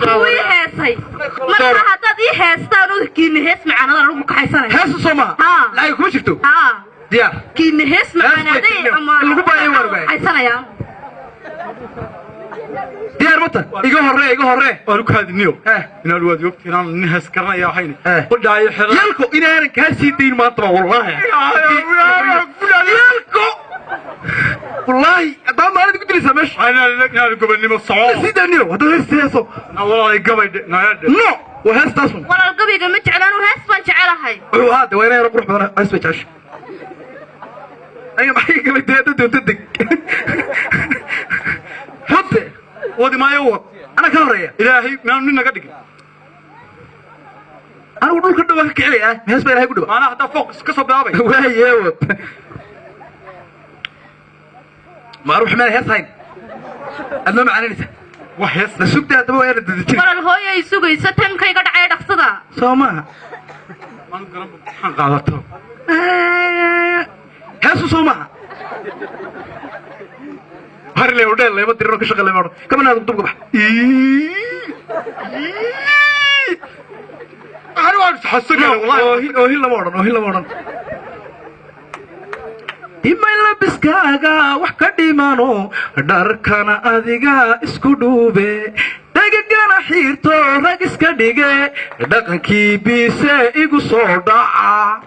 Ninku ii heesay. Marka haddaad ii heestaan oo kiina hees macaanada lagu kaxaysanaya. Heesu soo maaha? Haa. Lacag kuma jirto. Haa. Diyaar. Kiina hees macaanaaday ama Lagu baayay waan ogahay. Kaxaysanaya. Diyaar mata? Iga horree, iga horree. Waan u kaadiniyo. Eh. Inaan waad ogtiin inaan nin hees garanaya waxayna. Eh. Qudhaayo xira. Yalko inaanan kaa sii dayn maanta ba wallaahi. Yalko wallaahi haddaba maalin ku dilaysaa meesha. Inaan gobonnimo soco. Sii daaniyo haddaad heesta heeso. Na walaalay gabay naadhe. No, waa heestaas un. Walaal, gabayga ma jeclaan, hees baan jecelahay. Wuxuu ahaa de waa inaa yaro qurux badan, hees bay jecesha. Aniga maxay gabay dee? Hadda doonto deg hode. Wadi maayo, wad. Anaa ka horreeya. Ilaahay miyaanu nin naga dhigin? Anigu dhulka dhow waan ka kicinaya. Hees baa ilahay ku dhawa. Maanaa haddaa fooq iska soo bilaabay. Waaye, wad maaruux meel hees hayn aad noo macaananaysa. Wax hees na sugta haddaba, waa inaad dadajin. Walaal, hooyay sugayso, timekayga dhacay, dhaqsada. Soo maaha? Maanu garan maxaan qaadato. Heesu soo maaha? Harile udheel lama dirino ka shaqa lama odhan kamanaad dubka bax. Ani waan xasuusan wallahi. Oohin, oohin lama odhan, oohin lama odhan. Dhimay labiskaaga wax ka dhimano, dharkana adiga isku dhuube, dhegagana xiirto, rag iska dhige, dhaqankii biise igu soo dhaca,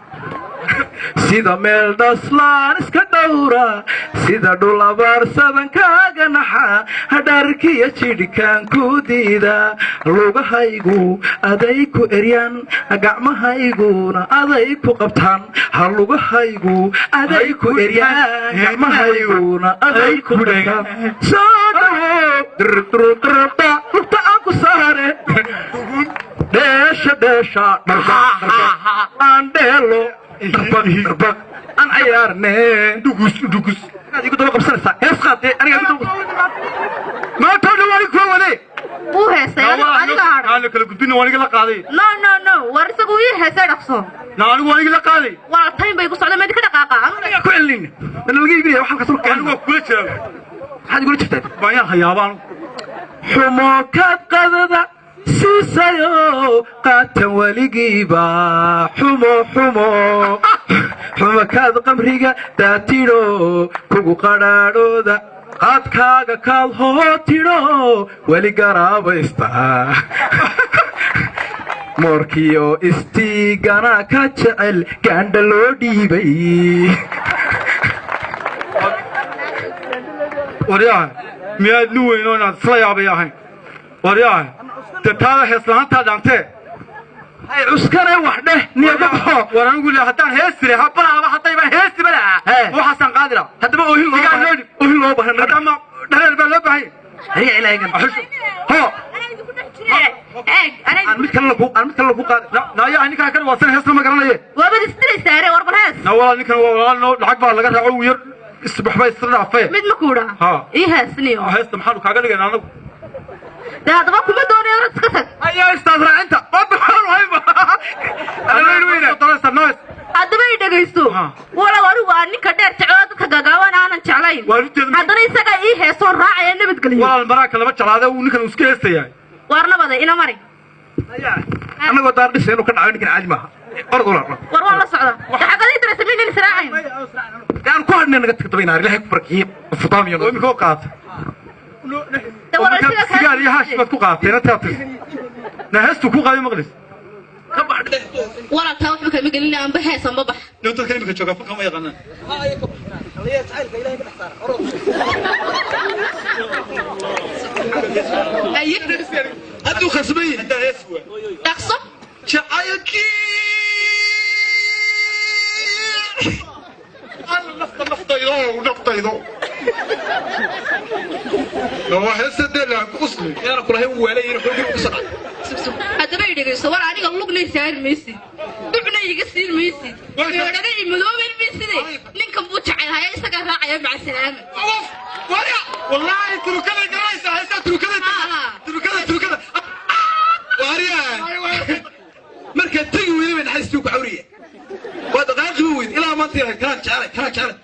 sida meel dhaslaan iska dhowra, sida dhul abaarsadan kaaga naxa, dharkiya jidhkaan ku diida, lugahaygu aday ku eryaan, gacmahayguna aday ku qabtaan, ha lugahaygu aday ku eryaan, gacmahayguna aday ku qabtaan, soo dhawo durdurdurda lugta aan ku saare, dheesha dheesha, dharbaq dharbaq aan dheelo, dharbaq dharbaq aan cayaarne, Dhugus dhugus. Inaad igu daba qabsanaysaa hees qaad ee aniga igu daba. Maanta dhan waan kuwa wade. Wuu heesay, adiga hadha. Aan kala gudbin, waan iga la qaaday. No, no, no, war isagu ii heesay, dhaqso. Na anigu waan iga la qaaday. Walaal, time bay ku socda, meed ka dhaqaaqa. Aniga ku celinayna mana laga iibinaya wax halkaas dhulka. Anigu waa kula jiraa. Maxaad igula jirtaa? Baanyaan hayaabaan. Xumo kaad qadada siisayo qaatan weligiiba, xumo xumo xumo kaad qamriga daatidho, kugu qadhaadhooda qaadkaaga kaad hootidho, weli garaabaysta, moorkiyo istiigana ka jecel gaandha loo dhiibay. Waryaha, miyaad nin weyn oo inaad isla yaabay ahayn? Waryaha, dee taada hees la'aantaa dhaantee. Hay cuskane wax dheh niyaga baxo. War anigu le haddaan heesi lahaa balaaba haddayba heesiba lahaa. Hee. Waxaasaan qaadi lahaa. Haddaba oohin loo Digaan loo dhib. Oohin loo baahan. Haddama dhareer baa loo baahan. Haya ilaahigan. Xusho ho. Eeg anaa. Aan mid kalena ku, aan mid kalena ku qaaday. Naayaa, ninkaan kan waadsan heesna ma garanaye. Waabad isdiraysaare, war bal hees. Na walaal, ninkan waa walaal noo, lacag baa laga raaco, uu yar isbaxba isla dhaafee. Mid ma kuudha? Ha. Ii heesniyo. Heesta maxaanu kaaga dhigaynaa anagu? Dee haddaba kuma doonayo, orod iska tag. Ayaa istaas raacinta wada hayba ana weyn weyna. Noes. Haddaba i dhegaysto. Ha. Walaal, anigu aan ninka dheer jecloo, dadka gagaaban aanan jeclayn. Waa runteeda. Haddana isagaa ii heesoon raacaya, nabadgeliyo. Walaal, maraaka lama jeclaade, uu ninkan uu iska heestayaa. Waar nabada ina mari. Annagoo daar dhisay inuu ka dhaco ninkan caadi maaha, orod walaal. War waan la socda daxagadii daraysa miynan israacayn? Dee aan ku hadhnay, naga tagtaba inaar ilaahay ku barakeeye fudaamiyo. Oo imika u qaata. Dee walaal, isaga kaa- Sigaar iyo haash baad ku qaateen taabtis na heestuu ku qaaday maqlis. Ka bax. Walaal, taa waxba kama gelin, anba hees anba bax. Dadka imika jooga fanka ma yaqaanaan. Aye. Hadduu khasbay. Dhaqso. Jacaylkii Alla nafta naftaydo naftaydo. Waa heesta dee la ku qosli. Yaana kulahay waalayin xoogii ku soo dhacay. Haddaba i dhegayso war, aniga lugna saari maysid, ducna iga siin maysid, feedhana i madooben mayside, ninkan buu jecelhaya, isagaa raacaya, maca salaama. Wallaahi turukada garanaysaa, heesta turukada. Ha. Turukada, turukada. Waariya markaad tegi weyday bay naxariistii ku cawriya, waa dhaqaaqi weyd ilaa maanta ilahay kanaan jecelay, kanaan jecelay.